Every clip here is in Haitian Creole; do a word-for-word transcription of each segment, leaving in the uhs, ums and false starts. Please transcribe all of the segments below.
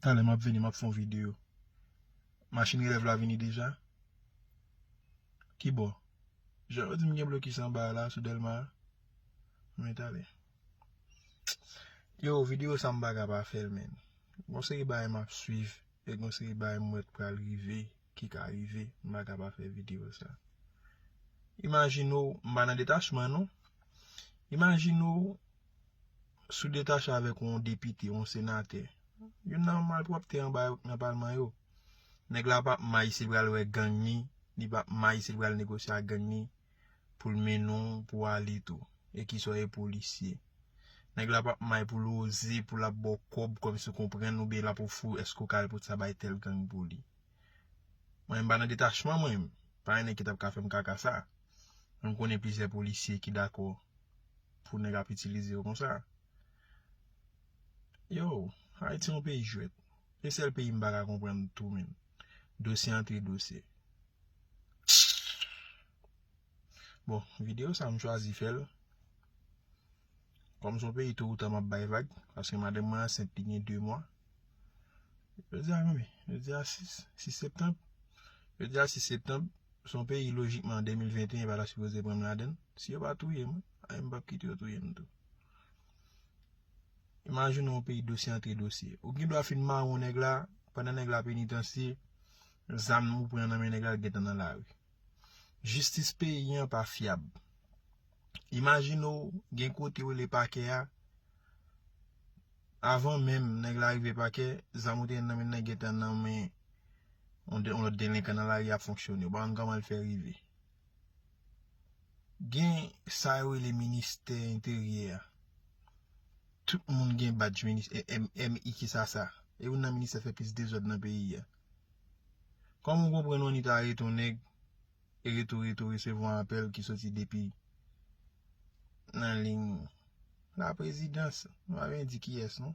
Talè m ap vini, m ap fè yon videyo. Machin relèv la vini deja? Ki bò? Jan yo di m gen blokis anba a la, sou Dèlma a. Men talè. Yo, videyo sa m pa ka pa fè l, men. Gon seri bagay m ap swiv, e gon seri bagay m wè k pral rive, ki ka rive, m pa ka pa fè videyo sa. Imajine w, m pa nan detachman, non. Imajine w, si w detache avèk yon depite, yon senatè. Youn nan malpwòpte anba nan palman yo. Nèg la p ap may si l pral wè gang ni, li p ap may si l pral negosye ak gang ni pou l mennen w, pou w ale tou. E kiswa e polisye. Nèg la p ap may pou l oze, pou l ap ba w kòb kòmsi w konprann oubyen l ap ofri w èske w ka al pote sa bay tèl gang pou li. Mwen, m pa nan detachman, mwen. Pa gen nèg ki t ap ka fè m kaka sa. M konnen plizyè polisye ki dakò pou nèg ap itilize yo konsa. Yo, Ayiti se yon peyi jwèt. Se sèl peyi m pa ka konprann tou, men. Dosye antre dosye. Bon, videyo sa m chwazi fè l. Kòm se yon peyi to ou ta m ap bay vag, paske madanm mwen ansent li gen de mwa. Jodi a konbyen? Jodi a sis, sis septanm. Jodi a sis septanm, se yon peyi lojikman an de mil venteyen pa ta sipoze pran m ladan l. Si yo pa touye m, a, m p ap kite yo touye m tou. Imajine yon peyi dosye antre dosye. Ou gen dwa fin mawon nèg la, pandan nèg la penitansye, zam ou pran nan men nèg la gentan nan lari. Jistis peyi an pa fyab. Imajine w gen kote yo rele pakè a, avan menm nèg la rive pakè, zam ou te gen nan men nèg gentan nan men yon de- yon lòt delenkan nan lari ap fonksyone. Ou pa konn kòman l fè rive. Gen sa yo rele ministè enteryè a. Tout moun gen badj minis- e- M- M I ki sa sa. E youn nan ministè fè plis dezòd nan peyi a. Kòman w konprann ONI ta arete yon nèg e rete w, rete w resevwa apèl ki soti depi nan liy laprezidans. Nou pa bezwen di kiyès, non.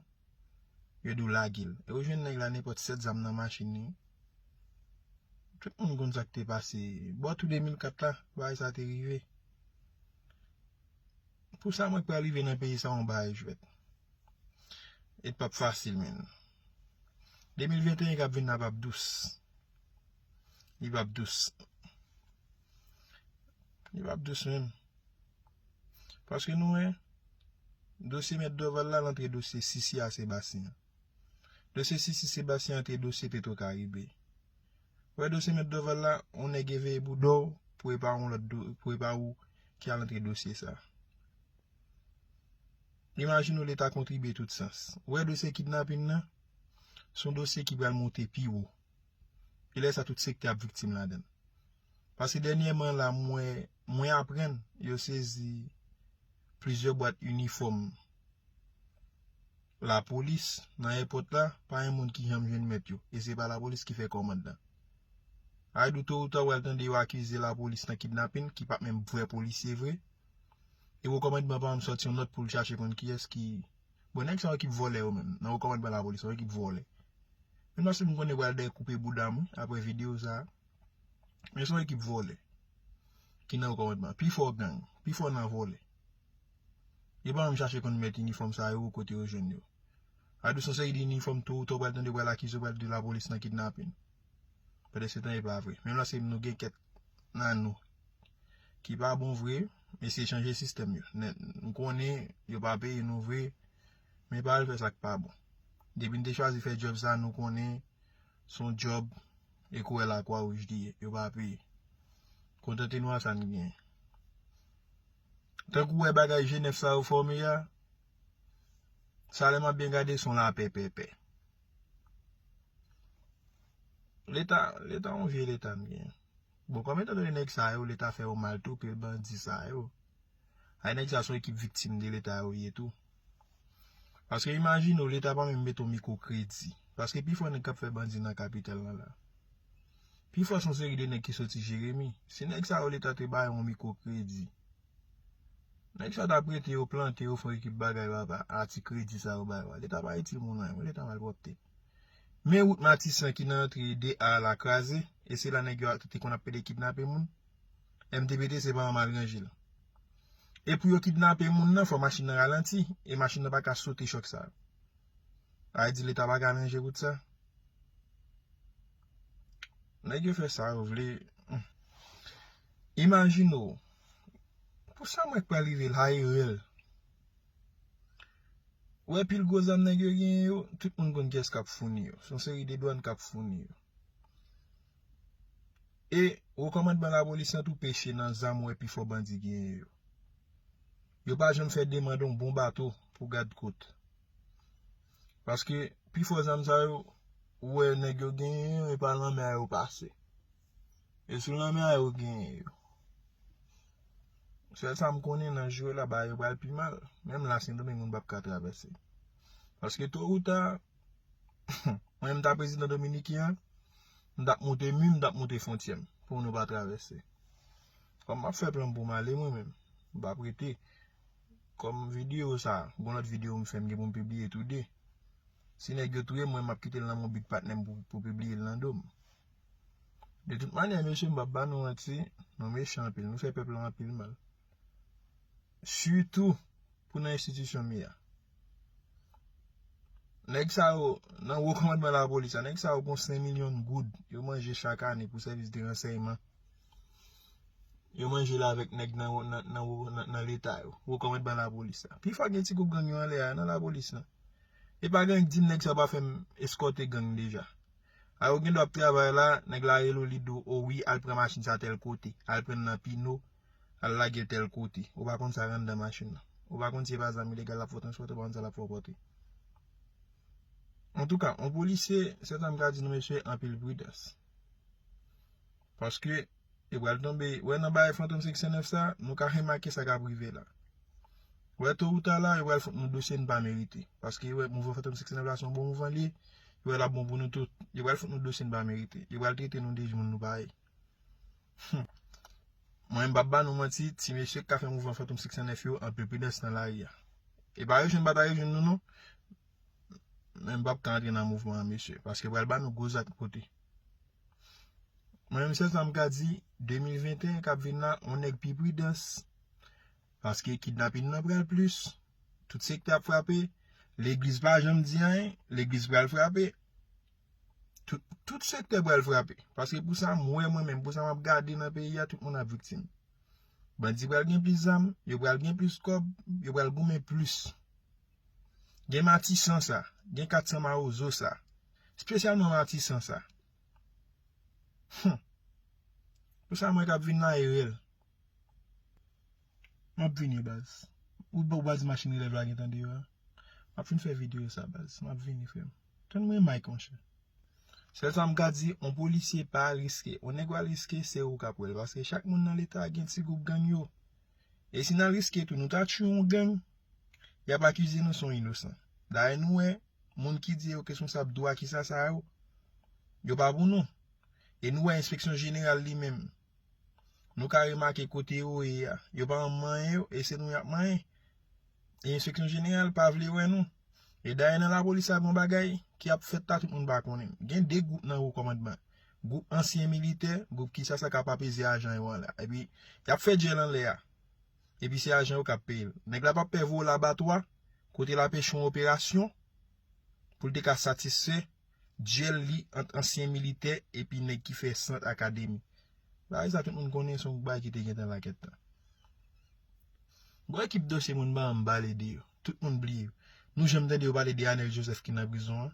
Yo di w lage l. E yo jwenn nèg la nenpòt sèt zam nan machin li. Tout moun konn sa k te pase. Bò tou de mil kat la, bagay sa te rive. Pou sa mwen pral rive nan peyi sa yon bagay jwèt. E p ap fasil, men. De mil venteyen k ap vin la p ap dous. Li p ap dous. Li p ap dous, men. Paske nou wè, dosye mèt Dòval la, l antre dosye Sisi a Sebastyen. Dosye Sisi Sebastyen antre dosye Petro Karibe. Wè dosye mèt Dòval la, yon nèg eveye bouda w pou e pa yon lòt do- pou e pa ou ki al antre dosye sa. Imajine w Leta kontribye tout sans. Wè dosye kidnapin nan, se yon dosye ki pral monte pi wo. E lè sa tout sektè ap viktim ladan l. Paske dènyèman la, mwen, mwen aprann yo sezi plizyè bwat inifòm lapolis nan èpòt la, pa gen moun ki janm jwenn mèt yo. E se pa lapolis ki fè kòmand lan. Sa vle di to ou ta w al tande yo akize lapolis nan kidnapin, ki pa t menm vrè polisye vre. E wo kòmandman pa janm sòti yon nòt pou l chache konn kiyès ki Bon, nèg sa yo ki vòlè yo menm. Nan wo kòmandman lapolis, yon ekip vòlè. Menm lòske m konnen pral dèyè koupe bouda m wi, apre videyo sa. Men se yon ekip vòlè ki nan wo kòmandman. Pi fò gang, pi fò nan vòlè. Yo pa menm chache konn mèt inifòm sa yo, kote yo jwenn yo. Sa vle di se yon seri de inifòm tou, tou pral tande pral akize yo pral di lapolis nan kidnapin. Pandan se tan e pa vre. Menm lòske nou gen kèk nan nou ki pa bon vre, eseye chanje sistèm yo. Nèt, m konnen yo pa peye nou vre, men pa al fè sa k pa bon. Depi n te chwazi fè djòb sa, nou konnen se yon djòb e koulè Lakwa Wouj li ye, yo pa peye. Kontante nou a sa n genyen. Tankou w wè bagay G nèf sa yo fòme a, sa lè m ap byen gade se yon lapè pèpè. Leta, Leta yon vye Leta n genyen. Bon, kòm etan done nèg sa yo, Leta fè yo mal tou, pil bandi sa yo. Ay nèg sa se yon ekip viktim de Leta yo ye tou. Paske imajine w, Leta pa menm mete yon mikwo kredi. Paske pifò nèg k ap fè bandi nan kapital lan la. Pifò se yon seri de nèg ki soti Jeremi. Se nèg sa yo Leta te bay yon mikwo kredi. Nèg sa t ap rete yo plante, yo fè yon ekip bagay papa, a ti kredi sa yo bay yo a. Leta pa itil moun anyen, Leta malpwòpte. Men wout Matisan ki nan antre de A la kraze, e se la nèg yo te konn ap pede kidnape moun. M T P T se pa anm al ranje l. E pou yo kidnape moun nan, fò machin nan ralanti, e machin nan pa ka sote chòk sa. Sa vle di Leta pa ka ranje kout sa? Nèg yo fè sa yo vle. Hmm. Imajine w. Pou sa mwen k pral rive la e rèl. Ou wè pil gwo zam nèg yo genyen yo, tout moun konn kiyès k ap founi yo. Se yon seri de dwàn k ap founi yo. E wo kòmandman lapolis lan tou peche nan zam ou wè pifò bandi genyen yo. Yo pa janm fè demann yon bon bato pou gad kot. Paske pifò zam sa yo, ou wè nèg yo genyen yo, e pa lanmè a yo pase. E sou lanmè a yo genyen yo. Sèl sa m konnen nan jou yo la, bagay yo pral pi mal. Menm la, Sendomeng moun p ap ka travèse. Paske to ou ta, mwen menm ta prezidan dominiken an, m t ap monte mi, m t ap monte fwontyè m pou nou pa travèse. Kòm m ap fè plan pou m ale mwen menm, m p ap rete. Kòm videyo sa, gon lòt videyo m fè m gen pou m pibliye tou de. Si nèg yo touye m, mwen m ap kite l nan men big patnè m pou, pou pibliye l nan do m. De tout manyè, mesye, m p ap ba nou manti, nou mechan anpil, nou fè pèp la anpil mal. Sitou pou nan enstitisyon m ye a. Nèg sa yo, nan wo kòmandman lapolis la, nèg sa yo gon senk milyon goud yo manje chak ane pou sèvis de ransèyman. Yo manje l avèk nèg nan, nan, nan, nan, nan Leta yo, wo kòmandman lapolis la. Pifò gen ti gwoup gang yo anlè a, nan lapolis lan. E pa gang di m nèg sa yo pa fè m eskòte gang deja. A yo gen dwa ap travay la, nèg la rele w, li di w, o wi, al pran machin sa tèl kote, al pran l nan Pino, al lage l tèl kote. Ou pa konn sa k anndan machin nan. Ou pa konn si se pa zam ilegal l ap fè w transpòte, ou pa konn sa l ap fè w pòte. Antouka, yon polisye, sèten m ka di nou, mesye, anpil pridans. Paske, yo pral tonbe, wè nan bagay Fantom senk san nèf sa, nou ka remake sa k ap rive la. Wè to ou ta la, yo pral fout nou dosye n pa merite. Paske, wè, mouvman Fantom senk san nèf la se yon bon mouvman li ye, yo wè l ap bon pou nou tout. Yo pral fout nou dosye n pa merite. Yo pral trete nou de moun nou pa ye. Hmm. Mwen, m p ap ba nou manti, ti mesye k ka fè mouvman Fantom senk san nèf yo, anpil pridans nan lari a. E pa rejwenn, pa ta rejwenn nou, non. Men m p ap ka antre nan mouvman an, mesye, paske pral ba nou gwo zak kote. Mwen menm, sèl sa m ka di, de mil venteyen k ap vin la, on nèg pi pridans, paske kidnapin nan pral plis, tout sektè ap frape, legliz pa janm di anyen, legliz pral frape, tout, tout sektè pral frape, paske pou sa m wè mwen menm, pou sa m ap gade nan peyi a, tout moun ap viktim. Bandi pral gen plis zam, yo pral gen plis kòb, yo pral goumen plis. Gen Matisan sa, gen kat san Mawozo sa, espesyalman Matisan sa. Hum. Pou sa mwen k ap vin la e rèl. M ap vini, baz. Ou, ou baz machin relèv la gentan deyò a. M ap fin fè videyo sa, baz. M ap vini, frè m. Tann mwen, Mike, monchè. Sèl sa m ka di, on polisye pa riske. On nèg w al riske, se ou k ap wè l. Paske chak moun nan Leta gen ti gwoup gang yo. E si n al riske tou, nou ta tchwe yon gang, y ap akize nou se yon inosan. Dayè nou wè, moun ki di yo responsab dwa kisa sa yo, yo pa pou nou. E nou wè enspeksyon jeneral li menm. Nou ka remake kote yo ye a. Yo pa manyen yo, e se nou y ap manyen. E enspeksyon jeneral pa vle wè nou. E dayè nan lapolis la, gon bagay ki ap fèt la, tout moun pa konnen. Gen de gwoup nan wo kòmandman. Gwoup ansyen militè, gwoup kisa sa k ap apeze ajan yo an la. Epi, y ap fè djèl anlè a. Epi se ajan yo k ap peye l. Nèg la p ap pè voye w labatwa, kote l ap echwe yon operasyon, pou l te ka satisfè djèl li ant ansyen militè epi nèg ki fè sant akademi. Bagay sa tout moun konnen se yon bagay ki te gentan lakèt tan. Gon ekip dosye moun pa janm pale de yo. Tout moun bliye yo. Nou janm tande yo pale de Anèl Joseph ki nan prizon an?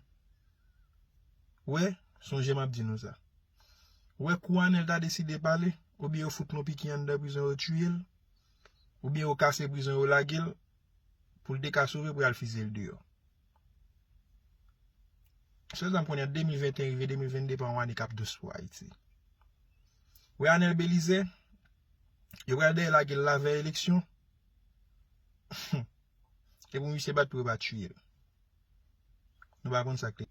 Wè, sonje m ap di nou sa. Wè kou Anèl ta deside pale, oubyen yo fout l yon piken anndan prizon yo tiye l, oubyen yo kase prizon yo lage l, pou l te ka sove pou y al fize l deyò. Sèl sa m konnen, de mil venteyen rive de mil vennde pa yon ane k ap dous pou Ayiti. Wè Anèl Belize, yo pral dèyè lage l lavèy eleksyon. E pou misye bat pou yo pa tiye l. Nou pa konn sa k te.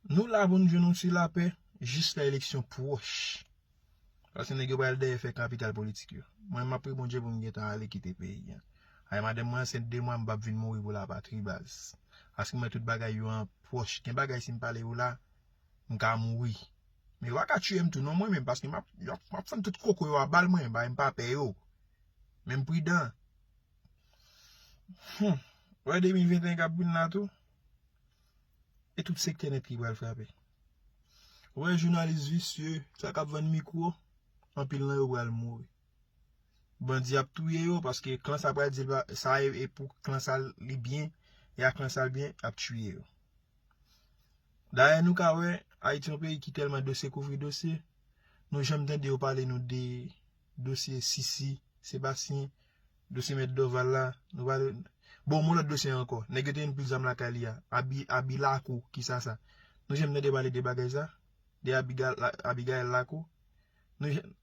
Nou la pou n jwenn yon ti lapè jis lè eleksyon pwòch. Paske nèg yo pral dèyè fè kapital politik yo. Mwen, m ap priye Bondye pou m gentan ale kite peyi a. Ay, madanm mwen ansent de mwa, m p ap vin mouri pou lapatri, baz. Paske mwen, tout bagay yo an pwòch. Gen bagay, si m pale yo la, m ka mouri. Men yo pa ka tiye m tou, non, mwen menm, paske m ap, yo ap, m ap fann tout koko yo a bal mwen, bay m pa pè yo. Men m pridan. Hmm. Wè de mil venteyen k ap vin la tou. E tout sektè nèt ki pral frape. Ou wè jounalis visye, sa k ap vann mikwo, anpil nan yo pral mouri. Bandi ap touye yo, paske klan sa pral di l pa, sa e, e pou klan sa li byen, e a klan sa l byen, ap touye yo. Dayè, nou ka wè, Ayiti yon peyi ki tèlman dosye kouvri dosye, nou janm tande yo pale nou de dosye Sisi, Sebastyen, dosye Mèt Dòval la, nou pale. Bon, yon lòt dosye ankò. Nèg yo te vin pil zam lakay li a. Abi, Abi Lakou, ki sa sa? Nou janm tande pale de bagay sa? De Abiga-, la, Abigail Lakou? Nou janm.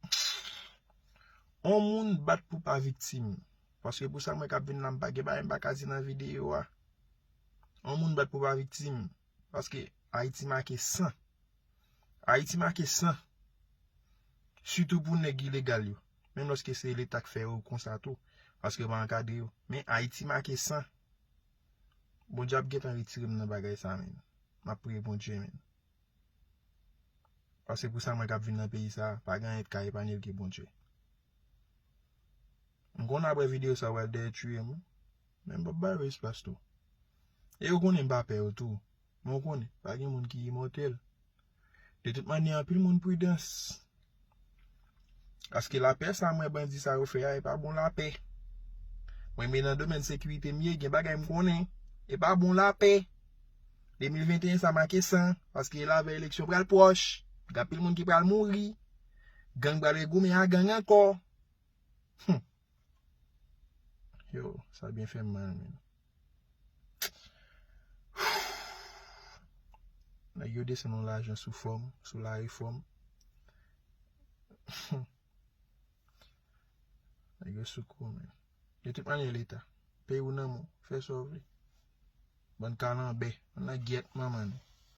On moun bat pou pa viktim. Paske pou sa mwen k ap vin la, m pa gen bagay m pa ka di nan videyo a. On moun bat pou pa viktim. Paske Ayiti make san. Ayiti make san. Sitou pou nèg ilegal yo. Menm lòske se Leta k fè yo konsa tou. Paske yo pa ankadre yo. Men Ayiti make san. Bondye ap gentan retire m nan bagay sa, men. M ap priye Bondye, men. Paske pou sa mwen k ap vin nan peyi sa, pa gen anyen k ka epanye l ke Bondye. M konnen apre videyo sa, w al dèyè tiye m. Men m p ap ba yo espas tou. E yo konnen m pa pè yo tou. Men w konnen, pa gen moun ki imòtèl. De tout manyè, anpil moun pridans. Paske lapè sa mwen bandi sa yo fè a, e pa bon lapè. Mwen, men nan domèn sekirite m ye, gen bagay m konnen. E pa bon lapè. De mil venteyen sa make san, paske e la avè eleksyon pral pwòch. Gen anpil moun ki pral mouri. Gang pral regoumen a gang ankò. Hmm. Yo, sa byen fè m mal, men. Nèg yo desann yon lajan sou fòm, sou larefòm. Nèg yo sou kou, men. De tout manyè, Leta, peyi w nan men w, fè sa w vle. Bann kalanbè, ann nan gyèt manman nou.